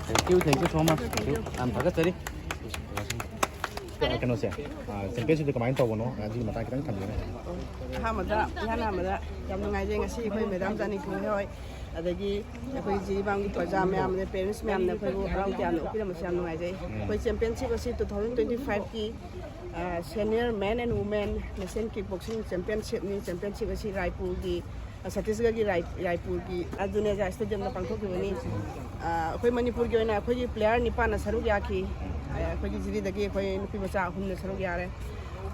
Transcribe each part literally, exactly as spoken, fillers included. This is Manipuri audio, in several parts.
Thank you, thank you so much. Thank you. ꯌꯥꯝ ꯊꯥꯒꯠꯆꯔꯤ꯫ ꯀꯩꯅꯣꯁꯦ, ꯆꯦꯝꯄꯤꯌꯟꯁꯤꯞꯇ ꯀꯃꯥꯏꯅ ꯇꯧꯕꯅꯣ ꯑꯗꯨꯒꯤ ꯃꯇꯥꯡ ꯈꯤꯇꯪ ꯊꯝꯕꯤꯌꯨꯅꯦ꯫ ꯑꯍꯥꯟꯕꯗ, ꯏꯍꯥꯟ ꯍꯥꯟꯕꯗ ꯌꯥꯝ ꯅꯨꯡꯉꯥꯏꯖꯩ ꯉꯁꯤ ꯑꯩꯈꯣꯏ ꯃꯦꯗꯥꯝ ꯖꯥꯅꯤ ꯀꯤꯃꯤ ꯍꯣꯏ, ꯑꯗꯒꯤ ꯑꯩꯈꯣꯏ ꯖꯤꯔꯤꯕꯥꯝꯒꯤ ꯄ꯭ꯔꯖꯥ ꯃꯌꯥꯝ, ꯑꯗꯩ ꯄꯦꯔꯦꯟꯁ ꯃꯌꯥꯝꯅ ꯑꯩꯈꯣꯏꯕꯨ ꯍꯔꯥꯎ ꯇꯌꯥꯝꯅ ꯑꯣꯛꯄꯤꯔꯝꯕꯁꯦ ꯌꯥꯝ ꯅꯨꯡꯉꯥꯏꯖꯩ꯫ ꯑꯩꯈꯣꯏ ꯆꯦꯝꯄꯤꯌꯟꯁꯤꯞ ꯑꯁꯤ ꯇꯨ ꯊꯥꯎꯖꯟ ꯇ꯭ꯋꯦꯟꯇꯤ ꯐꯥꯏꯚꯀꯤ senior men and women national kick boxing ꯆꯦꯝꯄꯤꯌꯟꯁꯤꯞꯅꯤ꯫ ꯆꯦꯝꯄꯤꯌꯟꯁꯤꯞ ꯑꯁꯤ ꯔꯥꯏꯄꯨꯔꯒꯤ, ꯁꯇꯤꯁꯒꯔꯒꯤ ꯔꯥꯏ-, ꯔꯥꯏꯄꯨꯔꯒꯤ ꯑꯗꯨꯅꯦꯖꯥ ꯁ꯭ꯇꯦꯗꯤꯌꯝꯗ ꯄꯥꯡꯊꯣꯛꯈꯤꯕꯅꯤ꯫ ꯑ, ꯑꯩꯈꯣꯏ ꯃꯅꯤꯄꯨꯔꯒꯤ ꯑꯣꯏꯅ ꯑꯩꯈꯣꯏꯒꯤ ꯄ꯭ꯂꯦꯌꯔ ꯅꯤꯄꯥꯟꯅ ꯁꯔꯨꯛ ꯌꯥꯈꯤ꯫ ꯑ, ꯑꯩꯈꯣꯏꯒꯤ ꯖꯤꯔꯤꯗꯒꯤ ꯑꯩꯈꯣꯏ ꯅꯨꯄꯤ ꯃꯆꯥ ꯑꯍꯨꯝꯅ ꯁꯔꯨꯛ ꯌꯥꯔꯦ꯫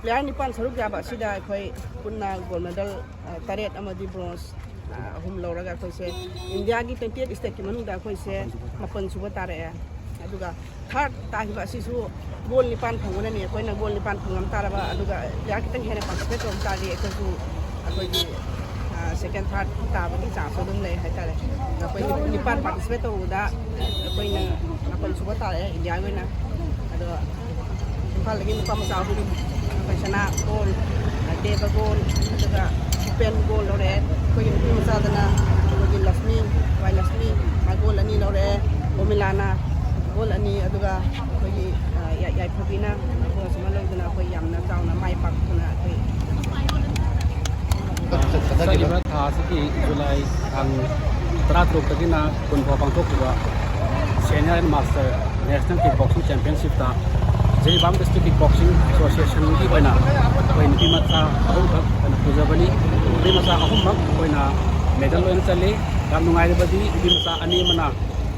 ꯄ꯭ꯂꯦꯌꯔ ꯅꯤꯄꯥꯟ ꯁꯔꯨꯛ ꯌꯥꯕ ꯑꯁꯤꯗ ꯑꯩꯈꯣꯏ ꯄꯨꯟꯅ ꯒꯣꯜ ꯃꯦꯗꯜ, ꯑ, ꯇꯔꯦꯠ ꯑꯃꯗꯤ ꯕ꯭ꯔꯣꯟꯖ, ꯑ, ꯑꯍꯨꯝ ꯂꯧꯔꯒ ꯑꯩꯈꯣꯏꯁꯦ ꯏꯟꯗꯤꯌꯥꯒꯤ twenty eight stateꯀꯤ ꯃꯅꯨꯡꯗ ꯑꯩꯈꯣꯏꯁꯦ ꯃꯥꯄꯟ ꯁꯨꯕ ꯇꯥꯔꯛꯑꯦ꯫ ꯑꯗꯨꯒ ꯊꯥꯔꯠ ꯇꯥꯈꯤꯕ ꯑꯁꯤꯁꯨ ꯒꯣꯜ ꯅꯤꯄꯥꯟ ꯐꯪꯕꯅꯅꯤ꯫ ꯑꯩꯈꯣꯏꯅ ꯒꯣꯜ ꯅꯤꯄꯥꯟ ꯐꯪꯉꯝ ꯇꯥꯔꯕ, ꯑꯗꯨꯒ ꯄ꯭ꯂꯦꯌꯔ ꯈꯤꯇꯪ ꯍꯦꯟꯅ ꯄꯥꯔꯇꯤꯁꯤꯄꯦꯠ ꯇꯧꯔꯝ ꯇꯥꯔꯗꯤ ꯑꯩꯈꯣꯏꯁꯨ ꯑꯩꯈꯣꯏꯒꯤ, ꯑ, ꯁꯦꯀꯦꯟ, ꯊꯥꯔꯠ ꯇꯥꯕꯒꯤ ꯆꯥꯟꯁꯁꯨ ꯑꯗꯨꯝ ꯂꯩ ꯍꯥꯏꯇꯥꯔꯦ꯫ ꯑꯩꯈꯣꯏ ꯅꯤꯄꯥꯟ ꯄꯥꯔꯇꯤꯁꯤꯄꯦꯠ ꯇꯧꯕꯗ ꯑꯩꯈꯣꯏꯅ ꯃꯥꯄꯟ ꯁꯨꯕ ꯇꯥꯔꯛꯑꯦ ꯏꯟꯗꯤꯌꯥꯒꯤ ꯑꯣꯏꯅ꯫ ꯑꯗꯣ ꯏꯝꯐꯥꯜꯗꯒꯤ ꯅꯨꯄꯥ ꯃꯆꯥ ꯑꯍꯨꯝ, ꯑꯩꯈꯣꯏ ꯁꯅꯥ ꯒꯣꯜ, ꯗꯦꯕ ꯒꯣꯜ, ꯑꯗꯨꯒ ꯎꯄꯦꯟ ꯒꯣꯜ ꯂꯧꯔꯛꯑꯦ꯫ ꯑꯩꯈꯣꯏꯒꯤ ꯅꯨꯄꯤ ꯃꯆꯥꯗꯅ ꯑꯩꯈꯣꯏꯒꯤ ꯂꯛꯁꯃꯤ, ꯋꯥꯏ ꯂꯛꯁꯃꯤ, ꯃꯥ ꯒꯣꯜ ꯑꯅꯤ ꯂꯧꯔꯛꯑꯦ꯫ ꯑꯣꯃꯤꯂꯥꯅ ꯒꯣꯜ ꯑꯅꯤ, ꯑꯗꯨꯒ ꯑꯩꯈꯣꯏꯒꯤ, ꯑ, ꯌꯥ-, ꯌꯥꯏꯐꯕꯤꯅ ꯕ꯭ꯔꯣꯟꯖ ꯑꯃ ꯂꯧꯗꯨꯅ ꯑꯩꯈꯣꯏ ꯌꯥꯝꯅ ꯆꯥꯎꯅ ꯃꯥꯏ ꯄꯥꯛꯇꯨꯅ ꯑꯩꯈꯣꯏ ꯆꯠꯈꯤꯕ ꯊꯥ ꯑꯁꯤꯒꯤ ꯖꯨꯂꯥꯏ ꯇꯥꯡ ꯇꯔꯥꯇꯔꯨꯛꯇꯒꯤꯅ ꯀꯨꯟ ꯐꯥꯎ ꯄꯥꯡꯊꯣꯛꯈꯤꯕ senior and master national kick boxing ꯆꯦꯝꯄꯤꯌꯟꯁꯤꯞꯇ ꯖꯤꯔꯤꯕꯥꯝ ꯗꯤꯁꯇ꯭ꯔꯤꯛ ꯀꯤꯛ ꯕꯣꯛꯁꯤꯡ ꯑꯦꯁꯣꯁꯤꯌꯦꯁꯟꯒꯤ ꯑꯣꯏꯅ ꯑꯩꯈꯣꯏ ꯅꯨꯄꯤ ꯃꯆꯥ ꯑꯍꯨꯝꯈꯛ ꯑꯩꯈꯣꯏꯅ ꯄꯨꯖꯕꯅꯤ꯫ ꯑꯍꯨꯝꯃꯛ ꯑꯩꯈꯣꯏꯅ ꯃꯦꯗꯜ ꯂꯣꯏꯅ ꯆꯜꯂꯤ꯫ ꯌꯥꯝ ꯅꯨꯡꯉꯥꯏꯔꯤꯕꯗꯤ ꯅꯨꯄꯤ ꯃꯆꯥ ꯑꯅꯤ ꯑꯃꯅ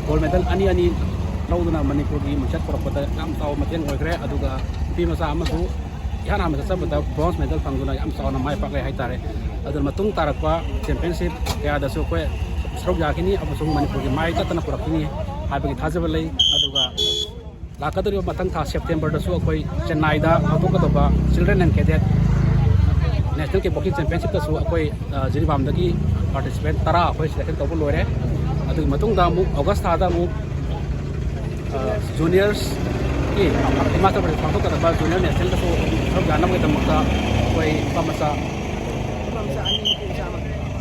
ꯒꯣꯜ ꯃꯦꯗꯜ ꯑꯅꯤ ꯑꯅꯤ ꯂꯧꯗꯨꯅ ꯃꯅꯤꯄꯨꯔꯒꯤ ꯃꯤꯡꯆꯠ ꯄꯨꯔꯛꯄꯗ ꯌꯥꯝ ꯆꯥꯎꯕ ꯃꯇꯦꯡ ꯑꯣꯏꯈ꯭ꯔꯦ꯫ ꯑꯗꯨꯒ ꯅꯨꯄꯤ ꯃꯆꯥ ꯑꯃꯁꯨ ꯏꯍꯥꯟ ꯍꯥꯟꯕ ꯆꯠꯆꯕꯗ ꯕ꯭ꯔꯣꯟꯖ ꯃꯦꯗꯜ ꯐꯪꯗꯨꯅ ꯌꯥꯝ ꯆꯥꯎꯅ ꯃꯥꯏ ꯄꯥꯛꯂꯦ ꯍꯥꯏꯇꯥꯔꯦ꯫ ꯑꯗꯨꯅ ꯃꯇꯨꯡ ꯇꯥꯔꯛꯄ ꯆꯦꯝꯄꯤꯌꯟꯁꯤꯞ ꯀꯌꯥꯗꯁꯨ ꯑꯩꯈꯣꯏ ꯁꯔꯨꯛ ꯌꯥꯈꯤꯅꯤ ꯑꯃꯁꯨꯡ ꯃꯅꯤꯄꯨꯔꯒꯤ ꯃꯥꯏ ꯇꯠꯇꯅ ꯄꯨꯔꯛꯈꯤꯅꯤ ꯍꯥꯏꯕꯒꯤ ꯊꯥꯖꯕ ꯂꯩ꯫ ꯑꯗꯨꯒ ꯂꯥꯛꯀꯗꯧꯔꯤꯕ ꯃꯊꯪ ꯊꯥ ꯁꯦꯞꯇꯦꯝꯕꯔꯗꯁꯨ ꯑꯩꯈꯣꯏ ꯆꯦꯟꯅꯥꯏꯗ ꯄꯥꯡꯊꯣꯛꯀꯗꯧꯕ Children and Cadet National Kickboxing Championshipꯇꯁꯨ ꯑꯩꯈꯣꯏ, ꯑ, ꯖꯤꯔꯤꯕꯥꯝꯗꯒꯤ ꯄꯥꯔꯇꯤꯁꯤꯄꯦꯟ ꯇꯔꯥ ꯑꯩꯈꯣꯏ ꯁꯦꯂꯦꯛꯁꯟ ꯇꯧꯕ ꯂꯣꯏꯔꯦ꯫ ꯑꯗꯨꯒꯤ ꯃꯇꯨꯡꯗ ꯑꯃꯨꯛ ꯑꯣꯒꯁ ꯊꯥꯗ ꯑꯃꯨꯛ, ꯑ, ꯖꯨꯅꯤꯌꯔꯁꯀꯤ ꯍꯤꯃꯥꯆꯜ ꯄ꯭ꯔꯗꯦꯁ ꯄꯥꯡꯊꯣꯛꯀꯗꯕ ꯖꯨꯅꯤꯌꯔ ꯅꯦꯁꯅꯦꯜꯗꯁꯨ ꯁꯔꯨꯛ ꯌꯥꯅꯕꯒꯤꯗꯃꯛꯇ ꯑꯩꯈꯣꯏ ꯅꯨꯄꯥ ꯃꯆꯥ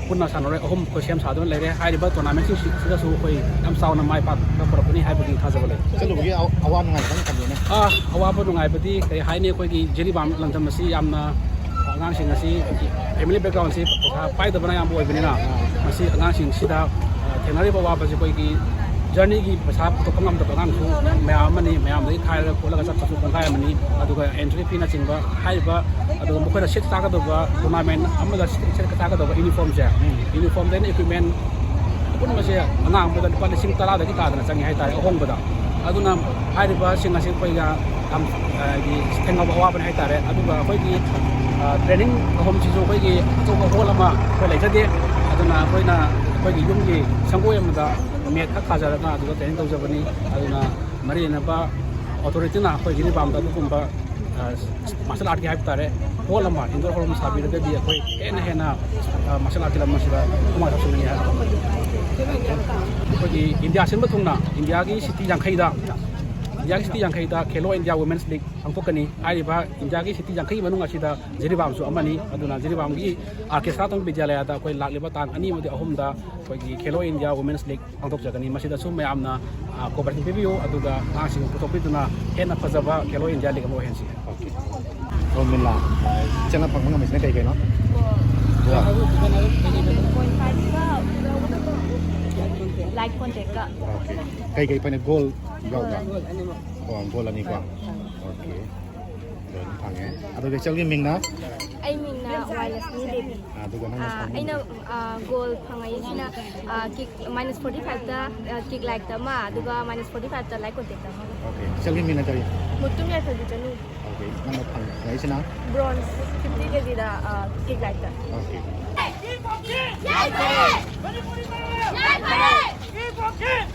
ꯄꯨꯟꯅ ꯁꯥꯟꯅꯔꯣꯏ ꯑꯍꯨꯝ ꯑꯩꯈꯣꯏ ꯁꯦꯝ ꯁꯥꯗꯨꯅ ꯂꯩꯔꯦ꯫ ꯍꯥꯏꯔꯤꯕ ꯇꯣꯔꯅꯥꯃꯦꯟꯁꯤꯡꯁꯤꯗꯁꯨ ꯑꯩꯈꯣꯏ ꯌꯥꯝ ꯆꯥꯎꯅ ꯃꯥꯏ ꯄꯥꯛꯄ ꯄꯨꯔꯛꯀꯅꯤ ꯍꯥꯏꯕꯒꯤ ꯊꯥꯖꯕ ꯂꯩ꯫ ꯆꯠꯂꯨꯕꯒꯤ ꯑꯋꯥ ꯅꯨꯡꯉꯥꯏ ꯈꯤꯇꯪ ꯊꯝꯕꯤꯌꯨꯅꯦ꯫ ꯑꯥ, ꯑꯋꯥꯕ ꯅꯨꯡꯉꯥꯏꯕꯗꯤ ꯀꯔꯤ ꯍꯥꯏꯅꯤ, ꯑꯩꯈꯣꯏꯒꯤ ꯖꯤꯔꯤꯕꯥꯝ ꯂꯝꯗꯝ ꯑꯁꯤ ꯌꯥꯝꯅ, ꯑꯉꯥꯡꯁꯤꯡ ꯑꯁꯤ ꯄꯩꯁꯥ ꯄꯥꯏꯗꯕꯅ ꯑꯌꯥꯝꯕ ꯑꯣꯏꯕꯅꯤꯅ, ꯃꯁꯤ ꯑꯉꯥꯡꯁꯤꯡꯁꯤꯗ, ꯑ, ꯊꯦꯡꯅꯔꯤꯕ ꯑꯋꯥꯕꯁꯤ ꯑꯩꯈꯣꯏꯒꯤ ꯖꯔꯅꯤꯒꯤ ꯄꯩꯁꯥ ꯄꯨꯊꯣꯛꯄ ꯉꯝꯗꯕ ꯑꯉꯥꯡꯁꯨ ꯃꯌꯥꯝ ꯑꯃꯅꯤ꯫ ꯃꯌꯥꯝꯗꯒꯤ ꯈꯥꯏꯔꯒ ꯈꯣꯠꯂꯒ ꯆꯠꯄꯁꯨ ꯄꯨꯡꯈꯥꯏ ꯑꯃꯅꯤ꯫ ꯑꯗꯨꯒ ꯑꯦꯟꯇ꯭ꯔꯤ ꯐꯤꯅꯆꯤꯡꯕ ꯍꯥꯏꯔꯤꯕ, ꯑꯗꯨꯒ ꯃꯈꯣꯏꯅ ꯁꯦꯠ ꯆꯥꯒꯗꯧꯕ, ꯇꯣꯔꯅꯥꯃꯦꯟ ꯑꯃꯗ ꯁꯦꯠ ꯆꯥꯒꯗꯧꯕ ꯌꯨꯅꯤꯐꯣꯔꯝꯁꯦ, ꯌꯨꯅꯤꯐꯣꯔꯝꯗꯩꯅ ꯏꯀ꯭ꯋꯤꯞꯃꯦꯟ ꯑꯄꯨꯟꯕꯁꯦ ꯑꯉꯥꯡ ꯑꯃꯗ ꯂꯨꯄꯥ ꯂꯤꯁꯤꯡ ꯇꯔꯥꯗꯒꯤ ꯇꯥꯗꯅ ꯆꯪꯉꯦ ꯍꯥꯏꯇꯥꯔꯦ ꯑꯍꯣꯡꯕꯗ꯫ ꯑꯗꯨꯅ ꯍꯥꯏꯔꯤꯕꯁꯤꯡ ꯑꯁꯤ ꯑꯩꯈꯣꯏꯒ ꯌꯥꯝ, ꯍꯥꯏꯗꯤ, ꯊꯦꯡꯅꯕ ꯑꯋꯥꯕꯅꯤ ꯍꯥꯏꯇꯥꯔꯦ꯫ ꯑꯗꯨꯒ ꯑꯩꯈꯣꯏꯒꯤ, ꯑ, ꯇ꯭ꯔꯦꯅꯤꯡ ꯃꯐꯝꯁꯤꯁꯨ ꯑꯩꯈꯣꯏꯒꯤ ꯑꯆꯧꯕ ꯍꯣꯜ ꯑꯃ ꯑꯩꯈꯣꯏ ꯂꯩꯖꯗꯦ꯫ ꯑꯗꯨꯅ ꯑꯩꯈꯣꯏꯅ ꯑꯩꯈꯣꯏꯒꯤ ꯌꯨꯝꯒꯤ ꯁꯪꯒꯣꯏ ꯑꯃꯗ ꯃꯦꯠ ꯈꯛ ꯊꯥꯖꯔꯒ ꯑꯗꯨꯗ ꯇ꯭ꯔꯦꯅꯤꯡ ꯇꯧꯖꯕꯅꯤ꯫ ꯑꯗꯨꯅ ꯃꯔꯤ ꯂꯩꯅꯕ ꯑꯣꯊꯣꯔꯤꯇꯤꯅ ꯑꯩꯈꯣꯏ ꯖꯤꯔꯤꯕꯥꯝꯗ ꯑꯗꯨꯒꯨꯝꯕ, ꯑ, ꯃꯥꯔꯁꯦꯜ ꯑꯥꯔꯠꯀꯤ ꯍꯥꯏꯕ ꯇꯥꯔꯦ, ꯍꯣꯜ ꯑꯃ, ꯏꯟꯗꯣꯔ ꯍꯣꯜ ꯑꯃ ꯁꯥꯕꯤꯔꯒꯗꯤ ꯑꯩꯈꯣꯏ ꯍꯦꯟꯅ ꯍꯦꯟꯅ, ꯑ, ꯃꯥꯔꯁꯦꯜ ꯑꯥꯔꯠꯀꯤ ꯂꯝ ꯑꯁꯤꯗ ꯈꯨꯃꯥꯡ ꯆꯥꯎꯁꯤꯟꯒꯅꯤ ꯍꯥꯏꯕ꯫ ꯑꯩꯈꯣꯏꯒꯤ ꯏꯟꯗꯤꯌꯥ ꯁꯤꯟꯕ ꯊꯨꯡꯅ ꯏꯟꯗꯤꯌꯥꯒꯤ ꯁꯤꯇꯤ ꯌꯥꯡꯈꯩꯗ, ꯏꯟꯗꯤꯌꯥꯒꯤ ꯁꯤꯇꯤ ꯌꯥꯡꯈꯩꯗ ꯈꯦꯂꯣ ꯏꯟꯗꯤꯌꯥ ꯋꯨꯃꯦꯟꯁ ꯂꯤꯒ ꯄꯥꯡꯊꯣꯛꯀꯅꯤ꯫ ꯍꯥꯏꯔꯤꯕ ꯏꯟꯗꯤꯌꯥꯒꯤ ꯁꯤꯇꯤ ꯌꯥꯡꯈꯩꯒꯤ ꯃꯅꯨꯡ ꯑꯁꯤꯗ ꯖꯤꯔꯤꯕꯥꯝꯁꯨ ꯑꯃꯅꯤ꯫ ꯑꯗꯨꯅ ꯖꯤꯔꯤꯕꯥꯝꯒꯤ ꯑꯥꯔ ꯀꯦ ꯁꯅꯥꯇꯣꯝꯕ ꯕꯤꯗ꯭ꯌꯥꯂꯌꯥꯗ ꯑꯩꯈꯣꯏ ꯂꯥꯛꯂꯤꯕ ꯇꯥꯡ ꯑꯅꯤ ꯑꯃꯗꯤ ꯑꯍꯨꯝꯗ ꯑꯩꯈꯣꯏꯒꯤ ꯈꯦꯂꯣ ꯏꯟꯗꯤꯌꯥ ꯋꯨꯃꯦꯟꯁ ꯂꯤꯒ ꯄꯥꯡꯊꯣꯛꯆꯒꯅꯤ꯫ ꯃꯁꯤꯗꯁꯨ ꯃꯌꯥꯝꯅ, ꯑ, ꯀꯣꯑꯣꯄꯔꯦꯁꯟ ꯄꯤꯕꯤꯌꯨ, ꯑꯗꯨꯒ ꯑꯉꯥꯡꯁꯤꯡ ꯄꯨꯊꯣꯛꯄꯤꯗꯨꯅ ꯍꯦꯟꯅ ꯐꯖꯕ ꯈꯦꯂꯣ ꯏꯟꯗꯤꯌꯥ ꯂꯤꯒ ꯑꯃ ꯑꯣꯏꯍꯟꯁꯤ꯫ ꯔꯣꯃꯤꯂꯥ, ꯏꯆꯟꯅ ꯐꯪꯕ ꯉꯝꯃꯤꯁꯤꯅ ꯀꯩ ꯀꯩꯅꯣ? ꯂꯥꯏꯠ ꯀꯣꯟꯇꯦꯛꯀ꯫ ꯑꯣꯀꯦ꯫ ꯀꯩ ꯀꯩ ꯐꯪꯉꯤ? ꯒꯣꯜ ꯌꯥꯎꯕ꯭ꯔꯥ? ꯑꯣ, ꯒꯣꯜ ꯑꯅꯤꯀꯣ꯫ ꯑꯣꯀꯦ꯫ ꯂꯣꯏꯅ ꯐꯪꯉꯦ꯫ ꯑꯗꯨꯒ ꯏꯆꯜꯒꯤ ꯃꯤꯡꯅ? ꯑꯩ ꯃꯤꯡꯅ ꯋꯥꯏꯂꯛꯁꯃꯤ ꯗꯦꯕꯤ꯫ ꯑꯗꯨꯒ ꯅꯪꯅ ꯑꯥ, ꯐꯪꯕ? ꯑꯩꯅ ꯑꯥ, ꯒꯣꯜ ꯐꯪꯉꯛꯏꯁꯤꯅ ꯀꯤꯛ ꯃꯥꯏꯅꯁ ꯐꯣꯔꯇꯤ ꯐꯥꯏꯚꯇ ꯀꯤꯛ ꯂꯥꯏꯛꯇ ꯑꯃ, ꯑꯗꯨꯒ ꯃꯥꯏꯅꯁ ꯐꯣꯔꯇꯤ ꯐꯥꯏꯚꯇ ꯂꯥꯏꯛ ꯀꯣꯟꯇꯦꯛꯇ ꯑꯃꯒ꯫ ꯑꯣꯀꯦ, ꯏꯆꯜꯒꯤ ꯃꯤꯡꯅ ꯀꯔꯤ? ꯃꯨꯠꯇꯨꯝ ꯌꯥꯏꯐꯕꯤ ꯆꯅꯨ꯫ ꯑꯣꯀꯦ, ꯅꯪꯅ ꯐꯪꯉꯛꯏꯁꯤꯅ? ꯕ꯭ꯔꯣꯟꯖ ꯐꯤꯐꯇꯤ ꯀꯦꯖꯤꯗ ꯀꯤꯛ ꯂꯥꯏꯛꯇ꯫ ꯑꯣꯀꯦ꯫ ꯌꯥꯏꯐꯔꯦ! ꯃꯅꯤꯄꯨꯔꯤ ꯃꯔꯝ! ꯌꯥꯏꯐꯔꯦ! ꯀꯤꯛ ꯕꯣꯛꯁꯤꯡ!